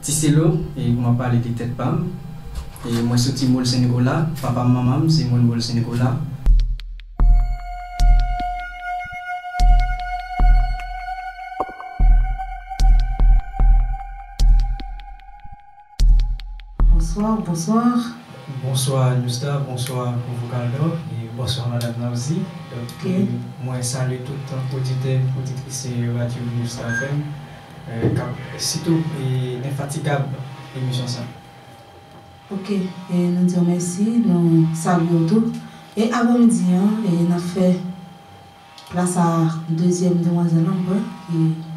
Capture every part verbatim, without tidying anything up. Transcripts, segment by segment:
Ti Selo, e pou m ap pale de tèt pa m, e mwen soti Mòl Sen Nicolas, papa m, manman m se moun Mòl Sen Nicolas. Bonsoir, bonsoir. Bonswa New Star, bonswa Pwovokadò, e bonswa Madanm Naouzi. Donk, Ok. e, mwen salye tout oditè, oditris, e, Radyo New Star F M, e, k ap sitou, e, enfatigab emisyon sa. Ok, e nou di w mèsi, nou salye w tou. E aprèmidi an, e n ap fè plas a dezyèm demwazèl lan, mwen. E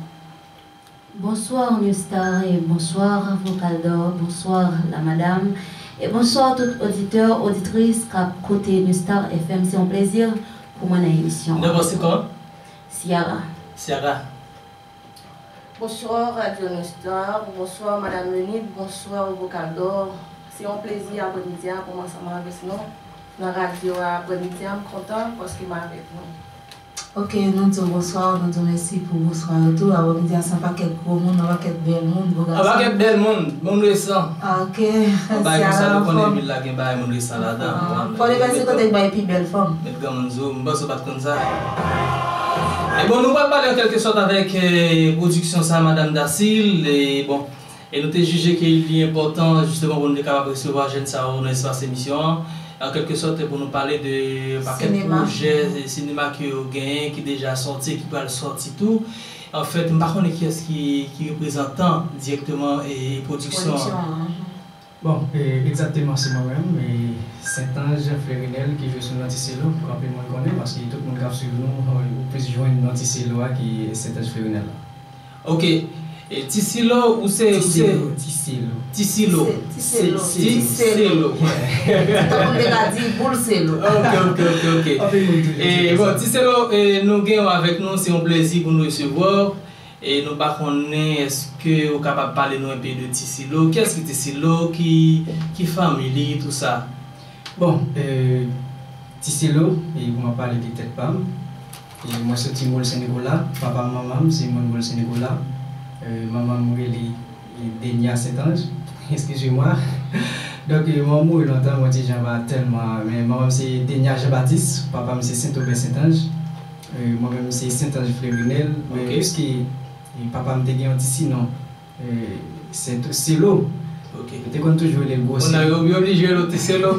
Bonsoir New Star et bonsoir Vocal d'Or, bonsoir la madame et bonsoir tout auditeur, auditrice k ap koute New Star F M. Se yon plezi pou mwen nan emisyon. Non, bon, se kòman? Ciara. Ciara. Bonswa Radyo New Star, bonswa Madanm Lenit, bonswa Vocal d'Or. Se yon plezi aprèmidi a pou mwen ansanm avèk nou nan radyo a aprèmidi a, m kontan paske m avèk nou. Ok, nou di w bonswa, nou di w mèsi pou bonswa yo tou. Aprèmidi a se yon pakèt gwo moun, yon pakèt bèl moun, bo Yon gason. Pakèt bèl moun, moun resan. Ok, Yon bagay konsa Ciara nou konnen anfòm. Vil la gen bagay moun resan ladan. Ah, Fò li pase kote k bay pi bèl fanm. Met granmoun zo, m panse w pa t konn sa. E bon, nou pral pale an kèlke sòt avèk eh, pwodiksyon sa, Madanm Dasil. E bon, e nou te jije ke li enpòtan jisteman pou nou te kapab resevwa jèn sa yo nan espas emisyon an. An kèlke sòt, pou nou pale de pakèt Sinema. Pwojè sinema ke yo genyen, ki deja sòti, ki pral sòti tou. Anfèt, m pa konnen kiyès ki, ki reprezantan dirèkteman e pwodiksyon an. Pwodiksyon an. Bon, e, egzakteman se mwen menm, e, Sentanj Flerinel ki jwe sou non Ti Selo, ke anpil moun konnen, paske tout moun k ap swiv nou, ou plis jwenn non Ti Selo a ki Sentanj Flerinel la. Ok. E Ti Selo, ou se. Ou se. Ti Selo. Ti Selo. Ti Selo. Ti Selo. Tankou m te ka di boul selo. Ok, ok, ok, ok. Anpil moun toujou E di bon, sa. Ti Selo, e, nou gen w avèk nou, se yon plezi pou nou resevwa w. E nou pa konnen èske ou kapab pale nou enpe de Ti Selo. Kiyès ki Ti Selo, ki, ki fanmi li, tou sa. Bon, e, Ti Selo, e pou m ap pale de tèt pa m. E mwen soti Mòl Sen Nicolas, papa m, manman m se moun Mòl Sen Nicolas. E, manman m rele e, Denia Sentanj, eskize mwa. Donk, e, manman m mouri lontan, mwen ti jan pa tèlman, men manman m se Denia Jean Baptiste, papa m se Sentoben Sentanj. E, mwen menm se Sentanj Flerinel, men Ok. Piske e, papa m te gen yon ti sinon, e, Sento-, Selo. Ok. Yo te konn toujou rele l Gwo Moun Selo. nan yo oblije rele w Ti Selo.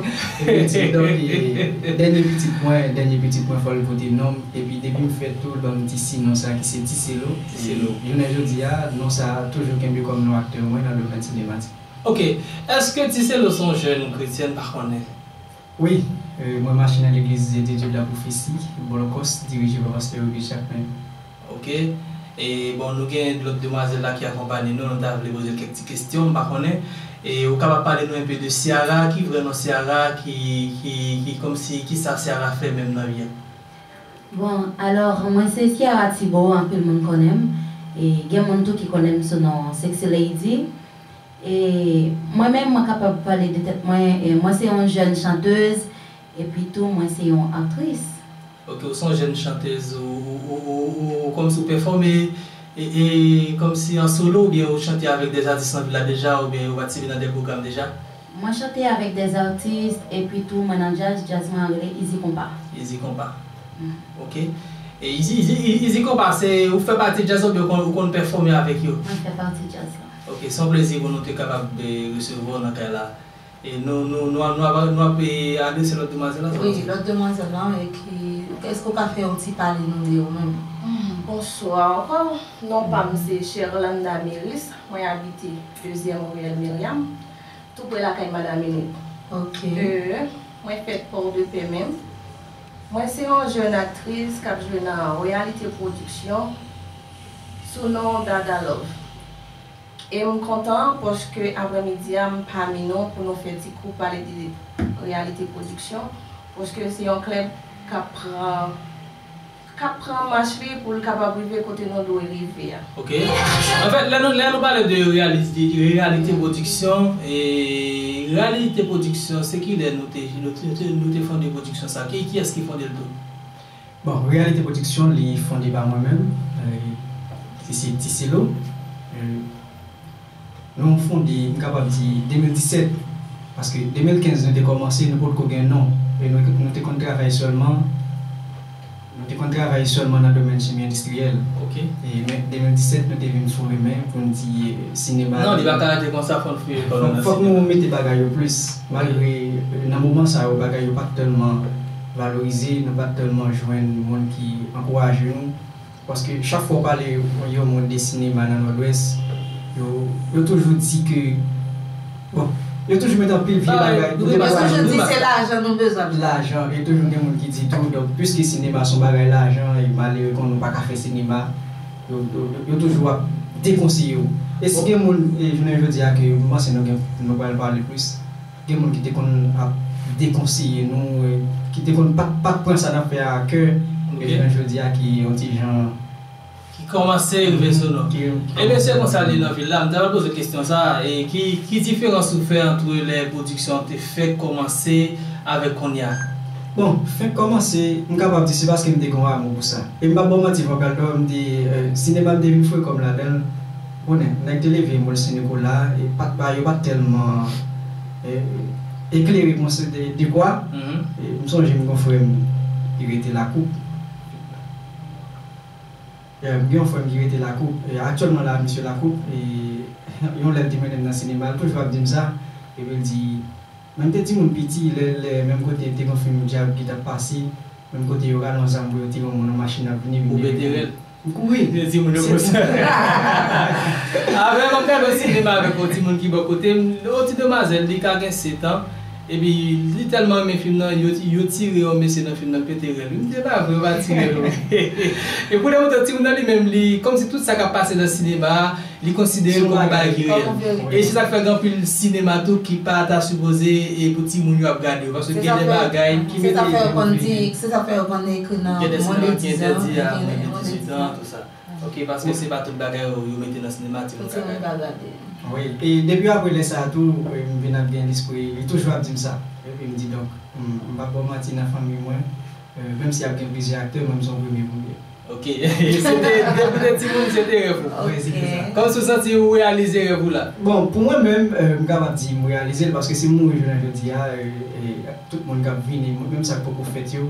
Epi, donk, e, dènye pitit mwen, dènye pitit mwen, fò l pote non m. Epi, depi m fèt tou, l ban m ti sinon sa ki se Ti Selo. Ti Selo. E, jounen jodi a, non sa a toujou kenbe kòm non aktè mwen nan domèn sinematik. Ok. Èske Ti Selo se yon jèn kretyèn, pa konnen? Wi, e, mwen mache nan legliz de Dieu de la Prophétie, Bòlòkòs, dirije pa pastè Auguste Jacquelin. Ok. E bon, nou gen lòt demwazèl la ki akonpanye nou, nou ta vle poze l kèk ti kesyon, m pa konnen. E ou kapab pale nou enpe de Ciara, ki vrè non Ciara, ki, ki, ki kòmsi, kisa Ciara fè menm nan vi a? Bon, alò, mwen se Ciara Thibault, anpil moun konnen m. E gen moun tou ki konnen m sou non Sexy Lady. E mwen menm, mwen kapab pale de tèt mwen, e mwen se yon jèn chantèz, epi tou mwen se yon aktris. Ok, ou se yon jèn chantèz, ou, ou, ou, ou, ou kòmsi ou pèfòme, e, e kòmsi an solo, oubyen ou chante avèk dè atis nan vil la deja, oubyen ou patisipe nan dè pwogram deja? Mwen chante avèk dè atis, epi tou mwen nan djaz, djaz mwen an rele Easy Konpa. Easy Konpa. Mm. Ok. E Easy, Easy, Easy Konpa, se, ou fè pati djaz oubyen ou konn, ou konn pèfòme avèk yo? Mwen fè pati djaz la. Ok, se yon plezi pou nou te kapab, e, resevwa w nan kay la. E nou, nou, nou, nou ap, nou ap, e, adrese lòt demwazèl la, sa Wi, w di? Lòt demwazèl lan, e ki, èske w ka fè yon ti pale nou de ou menm? Hmm, bonswa ankò. Non pa m se Sherlanda Meris. Mwen abite dezyèm riyèl Miriam, tou pre lakay Madanm Enid. Ok. E, mwen fèt Pòdepè menm. Mwen se yon jèn aktris k ap jwe nan Réalité Production sou non Dada Love. E m kontan paske aprèmidi a m pami nou pou nou fè ti kou pale de Réalité Production, paske se yon klèb k ap pran k ap pran mach li pou l kapab rive kote nou dwe rive a. Ok. Anfèt, lè nou, lè nou pale de Réalité, Réalité Production, e Réalité Production, se kilè nou te, nou te, nou te fonde pwodiksyon sa? Ki, kiyès ki fonde l tou? Bon, Réalité Production, li fonde pa mwen menm, e, ki se Ti Selo. E, Nou fonde, m kapab di, de mil disèt, paske de mil kenz nou te kòmanse, nou potko gen non. E nou, nou te konn travay sèlman, nou te konn travay sèlman nan domèn chimi endistriyèl. Ok. E men de mil disèt, nou te vin foure men pou n di, eh, sinema. Non, li pa ka rete konsa, fò n fouye kò nou nan sinema. Fòk nou mete bagay yo plis, malgre, eh, nan moman sa yo, bagay yo pa t tèlman valorize, nou pa t tèlman jwenn moun ki ankouraje nou. Paske chak fwa w pale yon moun de sinema nan Nòdwès, yo, yo toujou di ke, bon, yo toujou mete anpil vye bagay pou dekouraje nou. Yo toujou di se lajan nou bezwen. Lajan, e toujou gen moun ki di tou, donk, piske sinema se yon bagay lajan, e malere kon nou pa ka fè sinema, yo, yo, yo, yo toujou ap dekonseye w. E si gen moun, e jounen jodi a ke m panse nou gen, nou pral pale plis, gen moun ki te konn ap dekonseye nou, ki te konn pa t, pa t pran sa n ap fè a a kè, men jounen jodi a ki yon ti jan. Ki kòmanse rive sou nou. Ebyen, se konsa li nan vil la. M ta pral poze w kesyon sa a, e ki, ki diferans ou fè ant lè pwodiksyon te fèk kòmanse avèk kounye a? Bon, fenk kòmanse, m kapab di se paske m te gen yon amou pou sa. E m p ap ba w manti, Vòkal Dò, m te, eh, sinema m te vin foure kò m ladan l, konnen, nèg te leve Mòl Sen Nikola, e pa t ba yo pa t tèlman, eh, eklere konsa de, dekwa. E m sonje m gen yon frè m ki rete Lakoup. Eh, m gen yon frè m ki rete Lakoup. E aktyèlman la, misye Lakoup, e yon lè l te mennen m nan sinema, l toujou ap di m sa. Epi l di, Mwen m te timoun piti, lè, lè menm kote te gen yon fim dyab ki t ap pase, menm kote yo rale yon zam pou yo tire yon moun, yon machin ap vini, vin depile. Ou pete rèl. M kouri. Yo di moun yo konsa. Apre m ap gade yon sinema avèk yon timoun ki bò kote m, yon ti demwazèl, li ka gen sèt an, epi li tèlman renmen fim nan, yo, yo tire yon mesye nan fim nan, l pete rèl. M di, e pa vre, yo pa tire l. E pou demontre timoun nan li menm, li, kòmsi tout sa k ap pase nan sinema a, Li konsidere l kòm yon bagay ki reyèl. E se sa k fè gen anpil sinema tou ki pa ta sipoze e pou timoun yo ap gade yo. Paske gen de bagay ki mete. Se sa fè yo konn di, se sa fè yo konn ekri nan mwen de diz an, mwen de dizuit an, tou sa. Ok, paske se pa tout bagay yo, yo mete nan sinema timoun ka gade. Wi, e depi apre lè sa a tou, m vin ap gen lespri, li toujou ap di m sa. Epi m di, donk, m p ap ba w manti, nan fanmi mwen, menm si ap gen plizyè aktè, mwen m se yon premye pou m ye. Ok. Se te, depi w te timoun, se te rèv ou. Wi, se te sa. Kòmsi w santi ou reyalize rèv ou la? Bon, pou mwen menm, m kapab di m reyalize l paske si m mouri jounen jodi a, tout moun k ap vini, menm sa k poko fèt yo,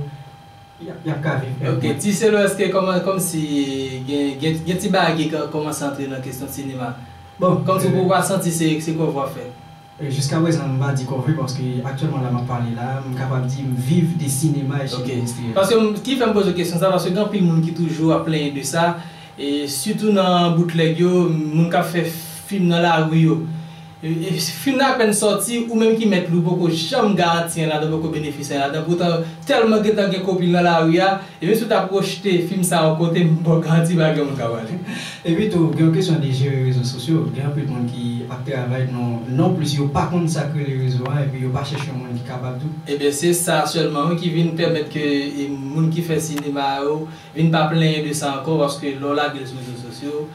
y ap, y ap ka viv menm. Ok, Ti Selo, èske kòman, kòmsi gen, gen, gen ti bagay ki kòmanse antre nan kesyon sinema? Bon, kòmsi w poko pa santi se, se kòve w ap fè? E jiskaprezan, m pa di kòve paske aktyèlman la m ap pale la, m kapab di m viv de sinema e chimi endistriyèl. Paske m, ki fè m poze w kesyon sa, paske gen anpil moun ki toujou ap plenyen de sa, e sitou nan boutlèg yo, moun k ap fè fim nan lari yo. E, e fim nan apèn sòti, ou menm ki mèt li, ou poko janm garanti anyen ladan, poko benefisye anyen ladan, poutan tèlman gentan gen kopi l nan lari a, Epi si w ta pwojte fim sa a yon kote, m ba w garanti pa gen moun k ap ale. Epi tou, gen yon kesyon de jere rezo sosyo. Gen anpil moun ki ap travay non, non plis yo pa konn sa k rele rezo a, epi yo pa chèche yon moun ki kapab tou. Ebyen, se sa sèlman wi ki vin pèmèt ke e, moun ki fè sinema yo vin pa plenyen de sa ankò, paske lè w lage l sou rezo sosyo,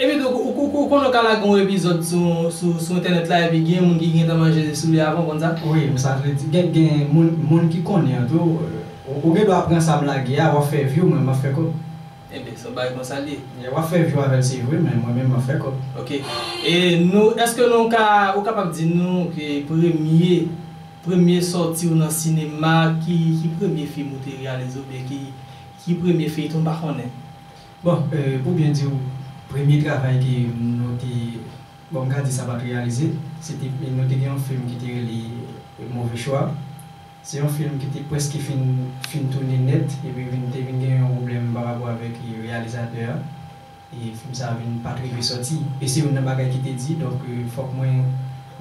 Epi tou, ou, ou, ou konnen w ka lage yon epizòd sou, sou, sou entènèt la, epi gen moun ki gentan manje sou li avan, w konn sa? Wi, men sa vle di, gen, gen moun, moun ki konnen an tou, ou, ou gen dwa pran sa m lage a, w ap fè view, mwen, m ap fè kòb. Enben, se yon bagay konsa l ye. W ap fè view avè l, se vre, men mwen menm, m ap fè kòb. Ok. E nou, èske nou ka, ou kapab di nou, ke premye, premye sòti w nan sinema, ki, ki premye fim ou te reyalize, oubyen ki, ki premye feyton, m pa konnen. Bon, pou byen di w, premye travay ke nou te, bon, m ka di sa pa t reyalize, se te, nou te gen yon fim ki te rele Mauvais Choix. Se yon fim ki te prèske fin, fin tounen nèt, epi vin, te vin gen yon pwoblèm pa rapò avèk reyalizatè a. E fim sa a vin pa t rive sòti. E se youn nan bagay ki te di, donk, fòk mwen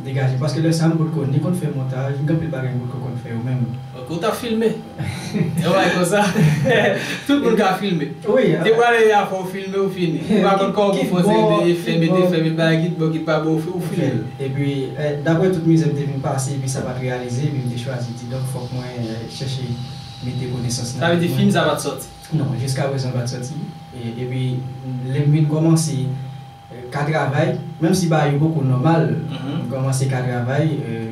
degaje. Paske lè sa a, m potko ni konn fè montaj, gen anpil bagay m potko konn fè yo menm. Ok, ou t ap filme. Yon bagay konsa. Tout moun ka filme. Wi. Depi w ale a fò w filme, ou fini. Ou pa konn kòman pou fè yon seri de efè, mete fèm, mete bagay, kit bon, kit pa bon, ou fi-, ou filme. Epi, eh, daprè tout mizè m te vin pase, epi sa pa t reyalize, epi m te chwazi di, donk, fòk mwen, eh, chèche mete konesans nan. Sa vle di fim sa pa t sòti? Non, jiskaprezan l pa t sòti. E, epi, lè m vin kòmanse, eh, ka travay, menm si bagay yo poko nòmal, m kòmanse ka travay, eh,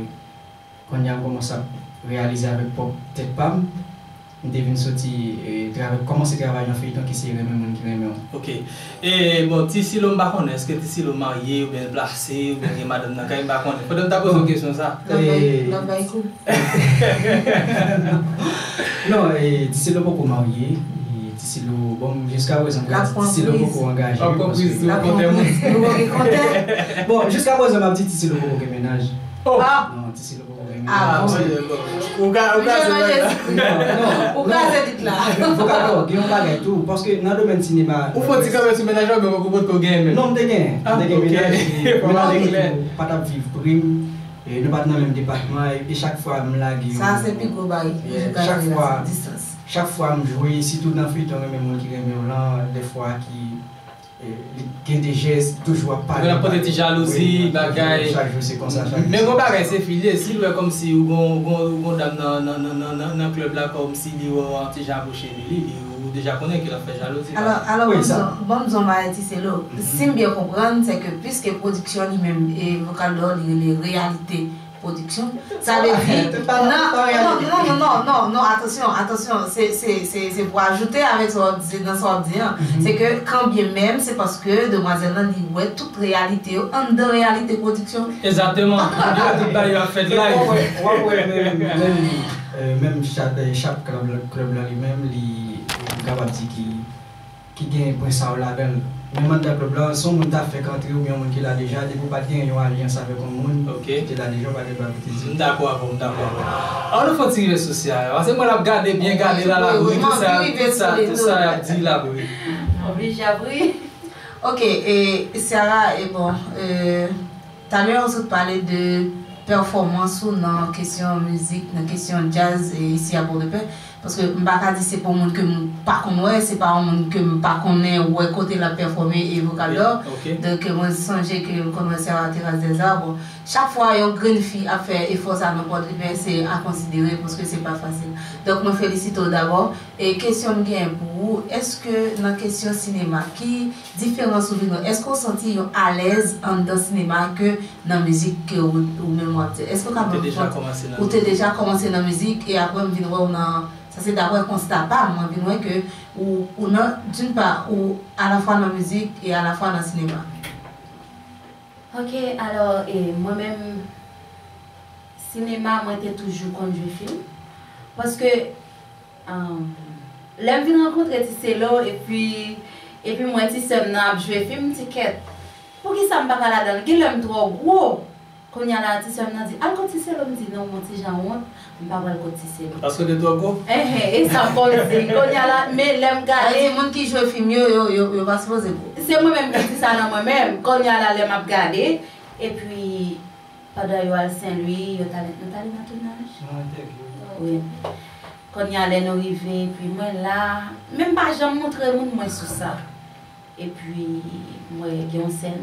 kounye a m kòmanse ap reyalize avèk pwòp tèt pa m. M te vin soti, e, travay, kòmanse travay nan feyton ki se Renmen Moun Ki Renmen W. Ok. E, bon, Ti Silo, m pa konnen, èske Ti Silo marye, oubyen l plase, oubyen l gen madanm nan kay, m pa konnen. Fò m ta poze w kesyon sa. L ap bay, e, l ap bay kou. Non, e, Ti Silo poko marye. E, Ti Silo, bon, jiska prezan, m ka di Ti Silo poko angaje. W ap pran priz, w ap pran priz, nou gen kontè. Bon, jiska prezan, m ap di Ti Silo poko gen mennaj. Oh! Non, Ti Silo poko gen mennaj. Ah, bon. Ou ka, ou ka di bagay la. Non, non. Ou ka di lit la. Fò ka gen yon bagay tou, paske nan domèn sinema, ou fè ti kanpe sou mennaj la, men ou potko gen menm. Non, m te gen. M te gen mennaj, e mennaj ki pa t ap viv pri m. E nou pa t nan menm depatman, e, e chak fwa m lage yon... Sa se pi gwo baryè. Yeah, chak fwa, distans. Chak fwa m jwe, sitou nan feyton Renmen Moun Ki Renmen W lan, dèfwa ki, e, li gen de jès, toujou ap pale, ap pote ti jalouzi, bagay. Chak jou se konsa, chak jou. Men gon bagay, se filye, si l wè kòmsi ou gon, gon, ou gon dam nan, nan, nan, nan, nan, nan klèb la, kòmsi li wè w ap ti jan apwoche li, li, li, ou deja konnen ke l ap fè jalouzi. Alò, alò, ban m di w, ban m di w yon bagay, Ti Selo. Si m byen konprann, se ke piske pwodiksyon li menm, e, Vocal d'Or, li rele Reyalite Pwodiksyon. Sa vle di, non, non, non, non, non, non, atansyon, atansyon, se, se, se, se pou ajoute avèk sa w ap di, nan sa w ap di an. Se ke, kanbyenmenm, se paske demwazèl lan, li wè tout reyalite yo anndan Reyalite Pwodiksyon. Egzakteman. Li wè tout bagay yo ap fèt live. W ap wè, w ap wè menm, menm, e, menm chap, e, chap klèb, klèb lan li menm, li, m kapab di ki ki gen pwen sa yo ladan l. Menm anndan klèb lan, si yon moun ta fèk antre oubyen yon moun ki la deja, depi w pa t gen yon alyans avèk yon moun ki te la deja, w pa gen dwa pote di. M dakò avè w, m dakò avè w. An nou fè yon ti rive sou Ciara, paske mwen l ap gade, byen gade la, l ap ri, tout sa, tout sa, tout sa y ap di, l ap ri. Oblije ap ri. Ok, e Ciara, e bon, e, Talè, ou sot pale de pèfòmans ou nan kesyon mizik, nan kesyon djaz, e, isi a Pòdepè. Paske m pa ka di se pa yon moun ke m pa konn wè, se pa yon moun ke m pa konnen wè kote l ap pèfòme e Vocal d'Or. Donk, mwen sonje ke m konn wè Ciara Terrasse des Arts. Bon, chak fwa yon grenn fi ap fè efò sa nan Pòdepè, se a konsidere, paske se pa fasil. Donk, mwen felisite w dabò. E kesyon m genyen pou ou, èske nan kesyon sinema, ki diferans ou vin wè? Èske w santi yon alèz anndan sinema ke nan mizik ke ou, ou menm w ap di? Èske w ka ban m kont ou te deja kòmanse nan mizik e apre m vin wè w nan, sa se daprè konsta pa m, mwen vin wè ke ou, ou nan, d'une part, ou alafwa nan mizik e alafwa nan sinema. Ok, alò, e, mwen menm, sinema, mwen te toujou konn jwe fim. Paske, Ahn, lè m vin rankontre Ti Selo, epi, epi m wè ti sè m nan ap jwe fim, m di, "Kèt, poukisa m pa ka ladan l? Genlè m twò gwo." Kounye a la, ti sè m nan di, "Al kot Ti Selo." M di, "Non, m yon ti jan wont, m pa pral kot Ti Selo." Paske w te twò gwo? Enhen, e sa m konn di. Kounye a la, men lè m gade, sa vle di moun ki jwe fim yo, yo, yo, yo pa sipoze gwo. Se mwen menm ki di sa nan mwen menm. Kounye a la, lè m ap gade, epi Pandan yo al Sen Lwi, yo t ale, nou t ale nan tounaj? Nan entèvyou. Wi. Kounye a, lè nou rive, epi mwen la, men m pa janm montre moun mwen sou sa. Epi, mwen gen yon sèn,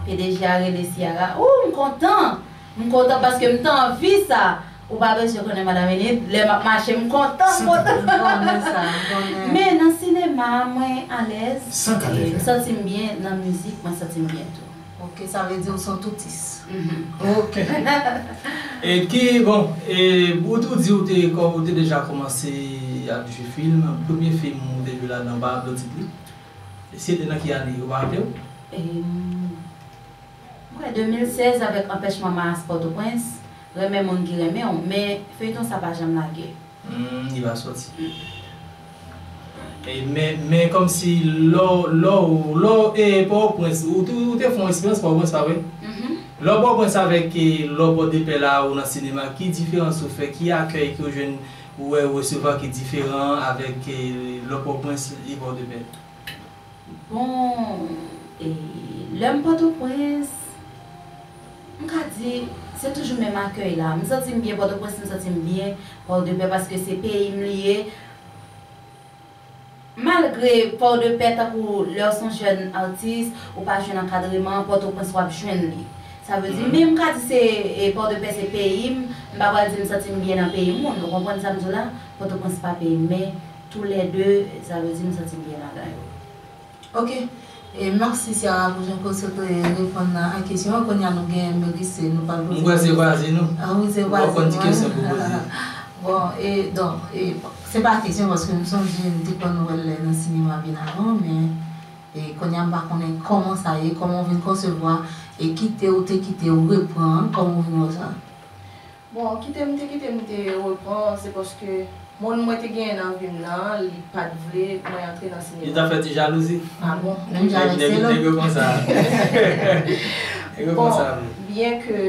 P D G a rele Ciara, "Oh, m kontan! M kontan paske m t anvi sa!" Ou pa bezwen konnen, Madan Enid, lè m ap mache, m kontan, m kontan. M konnen sa, m konnen. Men nan sinema, mwen alèz. San kalite. M santi m byen, nan mizik, mwen santi m byen tou. Ok, sa vle di ou se yon toutis. Mhm. Ok. E ki, bon, e, ou, ou di ou te, ou te deja kòmanse ap jwe fim. Premye fim ou te jwe ladan, ou pa raple w tit li? E si se te nan ki ane, ou pa raple w? E, m kwè de mil sèz avèk Anpèchman Maas Pòtoprens, Renmen Moun Ki Renmen W, men feyton sa pa janm lage. Hmm, li va sòti. E, men, men kòmsi lò, lò, lò, e, Pòtoprens, ou, ou, ou te fè yon eksperyans Pòtoprens, pa vre? Mhm. Lò Pòtoprens avèk, e, lò Pòdepè la ou nan sinema, ki diferans ou fè, ki akèy ke w jwenn, ou wè, ou resevwa ki diferan avèk, e, lò Pòtoprens e Pòdepè? Bon, e, lè m Pòtoprens, m ka di, se toujou menm akèy la. M santi m byen Pòtoprens, m santi m byen Pòdepè, paske se peyi m li ye. Malgre Pòdepè, tankou lè w se yon jèn atis, ou pa jwenn ankadreman, Pòtoprens w ap jwenn li. Sa vle di, men m ka di se, e, Pòdepè se peyi m, m pa pral di m santi m byen nan peyi moun. Ou konprann sa m di w la? Pòtoprens pa peyi m, men toulède, sa vle di m santi m byen ladan yo. Ok. E mèsi, Ciara, pou jan ke w sot reponn a kesyon an. Kounye a nou gen Meurice, nou pral poze. Mwen kwè se vwazen nou. Ah wi, se vwazen nou. Ou konn ti kesyon pou poze. Bon, e donk, e, se pa kesyon, paske m sonje m te konn wè l nan sinema byen avan, men e kounye a m pa konnen kòman sa ye, kòman w vin konsevwa, e kite ou te kite ou repran an, kòman w vin wè sa? Bon, kite m te kite m te repran, se paske moun mwen te genyen nan vi m nan, li pa t vle mwen antre nan sinema. Li ta fè ti jalouzi. Ah bon? Menm jan avèk Selon. Nèg yo konsa. Nèg yo konsa, wi. Bon, byen ke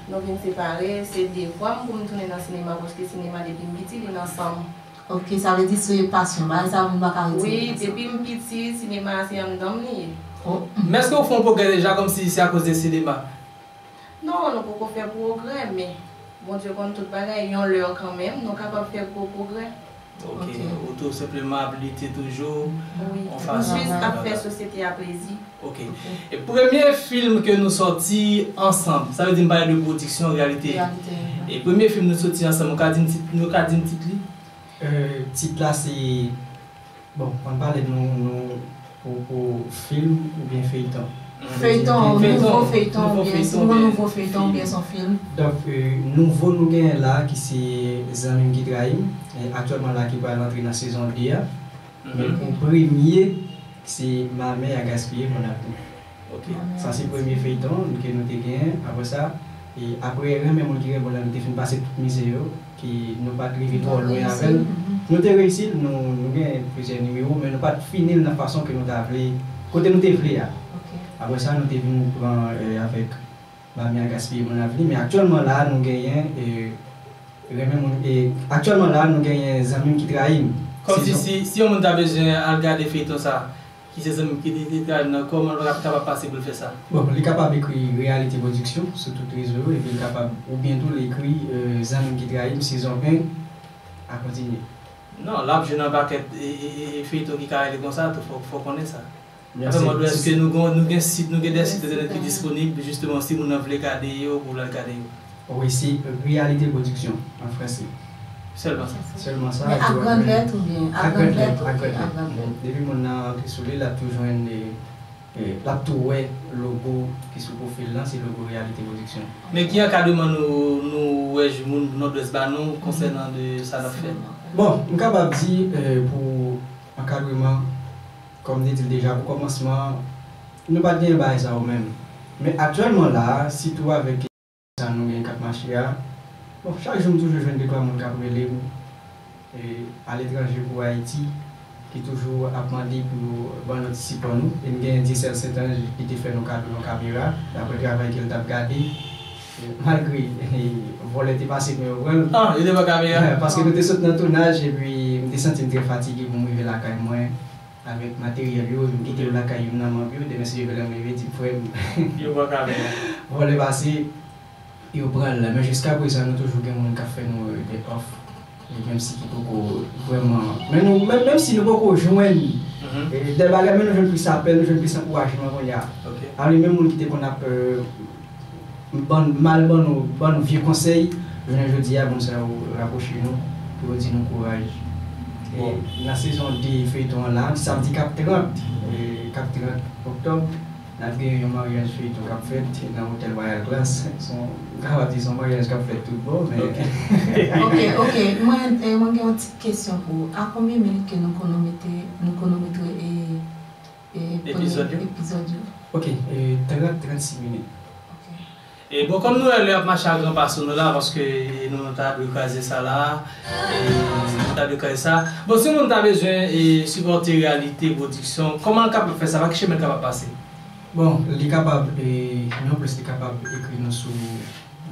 nou vin separe, se devwa m pou m tounen nan sinema, paske sinema depi m piti, li nan san m. Ok, sa vle di se pasyon, bagay sa moun pa ka retire nan san. Wi, depi m piti, sinema se anndan m li ye. Oh. Men èske w fè yon pwogrè deja, kòmsi se akoz de sinema? Non, nou poko fè pwogrè, men Bondye konn tout bagay, yon lè kanmenm, nou kapab fè gwo pwogrè. Ok, ok. Ou tou senpleman ap lite toujou, wi, yon fason. Jis ap fè sosyete a plezi. Ok. Ok. E premye fim ke nou sòti ansanm, sa vle di m pale de pwodiksyon, reyalite. Reyalite. E premye fim nou sòti ansanm, ou ka di m tit, nou ka di m tit li? Euh, tit la se Bon, ann pale nou, nou pou, pou fim oubyen feyton? Feyton, nouvo feyton, oubyen se yon nouvo feyton, oubyen se yon fim? Donk, euh, nouvo nou genyen la, ki se Zanmi m ki trayi m, e aktyèlman la ki pral antre nan sezon de a. Men pou premye, se Ma mère a gaspillé mon amour. Ok. Sa se premye feyton ke nou te genyen. Apre sa, e apre Renmen moun ki renmen w la, nou te fin pase tout mizè yo, ke nou pa t rive twò lwen avè l. Nou te reyisi l, nou, nou gen plizyè nimewo, men nou pa t fini l nan fason ke nou ta vle, kote nou te vle a. Ok. Apre sa, nou te vin pran, e, avèk Ma mère a gaspillé mon avenir, men aktyèlman la, nou genyen, e, Renmen moun, e, aktyèlman la, nou genyen Zanmi m ki trayi m. Kòmsi si, si yon moun ta bezwen al gade feyton sa, ki se Zanmi m ki te, te trayi m nan, kòman l kapab pase pou l fè sa? Bon, li kapab ekri Réalité Production sou tout rezo yo, epi l kapab, oubyen tou l ekri, euh, Zanmi m ki trayi m, sezon en a kontinye. Non, l ap jwenn yon pakèt, e, e, e, e feyton ki ka rele konsa tou, fò, fò w konnen sa. Mèsi. Afè mwen, èske nou gen, nou gen sit, nou gen de sit entènèt ki disponib, jisteman, si moun nan vle gade yo, pou l al gade yo? Wi, se Réalité Production, an franse. Sèlman sa? Sèlman sa. Men ak gran lèt oubyen? Ak gran lèt, ak gran lèt. Depi moun nan antre sou li, l ap tou jwenn, e, e, l ap tou wè logo ki sou pwofil lan, se logo Réalité Production. Men ki ankadreman nou, nou wè moun Nòdwès ba nou konsènan de sa n ap fè? Bon, m kapab di, e, pou ankadreman, kòm m te di l deja, pou kòmansman, nou pa t genyen bagay sa yo menm. Men aktyèlman la, sitou avèk sa nou gen k ap mache a. Bon, chak jou m toujou jwenn de twa moun k ap rele m, e, aletranje kou Ayiti, ki toujou ap mande pou yo ban nou ti sipò nou. E m gen Dieuseul Saint-Ange ki te fè nou kado yon kamera, daprè travay ke l t ap gade. E, malgre, e, vòlè te pase men yo pran l. Ah, yo te pran kamera? Paske nou te sot nan tounaj, epi m te santi m trè fatige pou m rive lakay mwen. Avèk materyèl yo, m kite yo lakay youn nan manm yo, demen si Dye vle lè m rive, di m, "Frè m, yo pran kamera." Vòlè pase, yo pran l. Men jiska prezan, nou toujou gen moun k ap fè nou, euh, de òf. E menm si ki poko vrèman, men nou, menm, menm si nou poko jwenn, e, de bagay, men nou jwenn plis apèl, nou jwenn plis ankourajman kounye a. Ok. Alò, menm moun ki te konn ap, euh, ban, mal ban nou, ban nou vye konsèy, jounen jodi a, moun sa yo rapwoche nou, pou yo di nou kouraj. E nan sezon de feyton an la, samdi k ap trant, e, k ap trant oktòb, n ap gen yon maryaj feyton k ap fèt nan Hotel Royal Glace. Se yon, m kapab di se yon maryaj k ap fèt tout bon, men... Ok, ok. Mwen, e, mwen gen yon ti kesyon pou ou. A konbyen minit ke nou konometre, nou konometre, e, e, premye epizòd yo? Ok, e, trant, trannsis minit. Ok. E bon, kòm nou wè lè ap mache a gran pa sou nou la, paske, e, nou ta dwe kraze sa la, e, nou ta dwe kraze sa. Bon, si yon moun ta bezwen, e, sipòte Réalité Production, kòman l kapab fè sa? Pa ki chemen l kapab pase? Bon, li kapab, e, non plis li kapab ekri nou sou,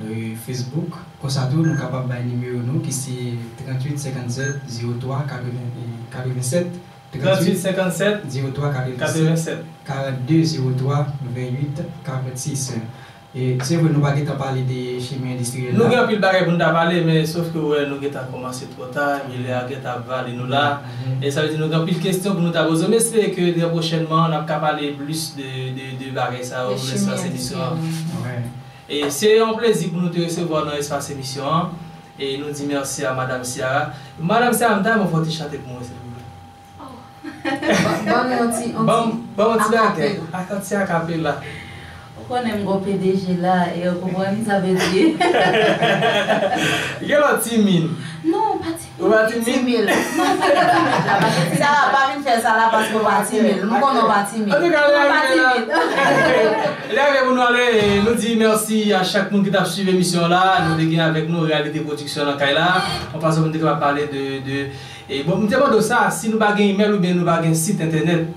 e, Facebook. Konsa tou, nou kapab bay nimewo nou ki se tranntuit senkannsèt zewo twa katreven, e, katrevennsèt. Tranntuit senkannsèt zewo twa katrevennsèt. Karannde zewo twa ventuit karannsis. E se vre, nou pa gentan pale de chemen endistriyèl la. Nou gen anpil bagay pou n ta pale, men sòf ke w wè nou gentan kòmanse twò ta, epi lè a gentan ap vale nou la. E sa vle di nou gen anpil kesyon pou nou ta poze w. M espere ke trè pwochènman, n ap ka pale plis de, de, de bagay sa yo, de chemen endistriyèl. Wi. E se yon plezi pou nou te resevwa w nan espas emisyon an. E nou di mèsi a Madam Ciara. Madam Ciara, m ta renmen w fè yon ti chante pou mwen, silvouplè. Ban, ban nou yon ti, yon ti, ban m, ban m yon ti bagay, akapela. Ak yon ti akapela. Konnen m gon P D G la, e ou konprann sa vle di. Gen lòt timid. Non, pa timid. Ou pa timid? Timid. Non, pa timid la, pa timid. Sarah, pa vin fè sa la paske ou pa timid. M konnen ou pa timid. Antouka, lè a rive la. Lè a rive pou nou ale, nou di mèsi a chak moun ki t ap swiv emisyon la. Nou te gen avèk nou Reyalite Pwodiksyon nan kay la. Yon fason pou nou te kapab pale de, de, e bon, m te mande w sa, si nou pa gen imèl oubyen nou pa gen sit entènèt.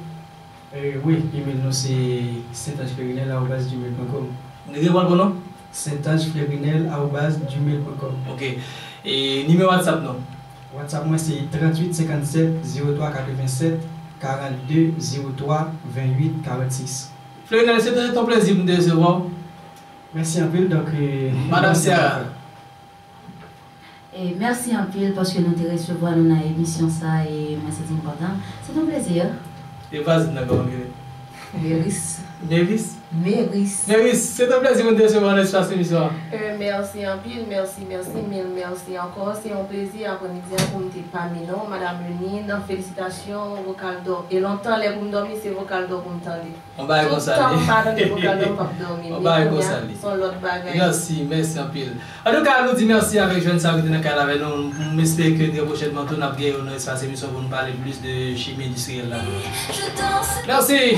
Euh, wi, email nou se saint ange fleurinel arobase gmail pwen kòm. Reprann pou nou? Saint ange fleurinel arobase gmail pwen kòm. Ok. E nimewo WhatsApp nou? WhatsApp mwen se tranntuit senkannsèt zewo twa katrevennsèt karannde zewo twa ventuit karannsis. Fleurinel, se te yon plezi pou m te resevwa w. Mèsi anpil, donk, euh, Madam Sarah. E mèsi anpil paske nou te resevwa nou nan emisyon sa e mwen santi m kontan. Se yon plezi. E vwazin nan kòman l rele? Meris. Meris? Meris. Meris, se yon plezi pou n te resevwa w nan espas emisyon an. E mèsi anpil, mèsi, mèsi, mil mèsi ankò. Se yon plezi aprèmidi a pou m te pami nou. Madanm Lenine, felisitasyon, vokal dò. E lontan lè pou m dòmi, se vokal dò pou m tande. On bagay konsa li. Tout tan m pa tande vokal dò, m p ap dòmi. On bagay konsa li. Men kounye a, se yon lòt bagay. Mèsi, mèsi anpil. Antouka, nou di mèsi avèk jèn sa yo ki te nan kay la avèk nou. M espere ke trè pwochènman tou, n ap gen yo nan espas emisyon pou nou pale plis de chimi endistriyèl la. Mèsi.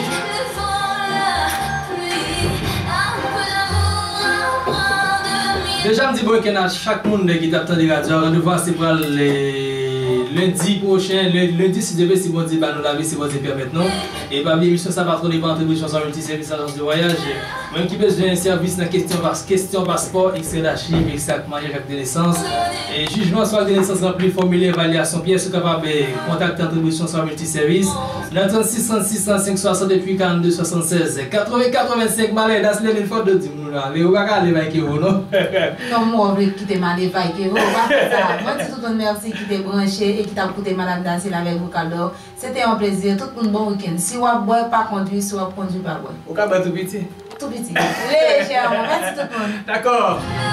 Deja, m di bon weekend a chak moun ki t ap tande radyo a. Randevou a se pral, eh, lendi pwochen, le-, lendi, si Dye vle, si Bondye ba nou lavi, si Bondye pèmèt nou. E pa bliye, emisyon sa patwone pa Antrepriz Sponsor Miltisèvis Ajans de Vwayaj. Mwen ki bezwen sèvis nan kesyon pas-, kesyon paspò, ekstrè dachiv, ekstrè ak maryaj, ak de nesans, e jijman sou ak de nesans, ranpli fòmilè evalyasyon pyès, ou kapab, eh, kontakte Antrepriz Sponsor Miltisèvis nan trannsis trannsis trannsenk swasant epi karannde swasannsenk. Katreven katrevensenk, malè, das lè nèt fò de di moun ale, ou pa ka ale bay Kevo, non? Non, mwen vle kite m ale bay Kevo, ou pa fè sa. Mwen di tout moun mèsi ki te branche e ki t ap koute Madanm Dasil avèk Vokal Dò. Se te yon plezi. Tout moun bon wikenn. Si w ap bwè, pa kondwi. Si w ap kondwi, pa bwè. Ou ka bwè tou piti. Tou piti. Lejèman. Mèsi tout moun. Dakò.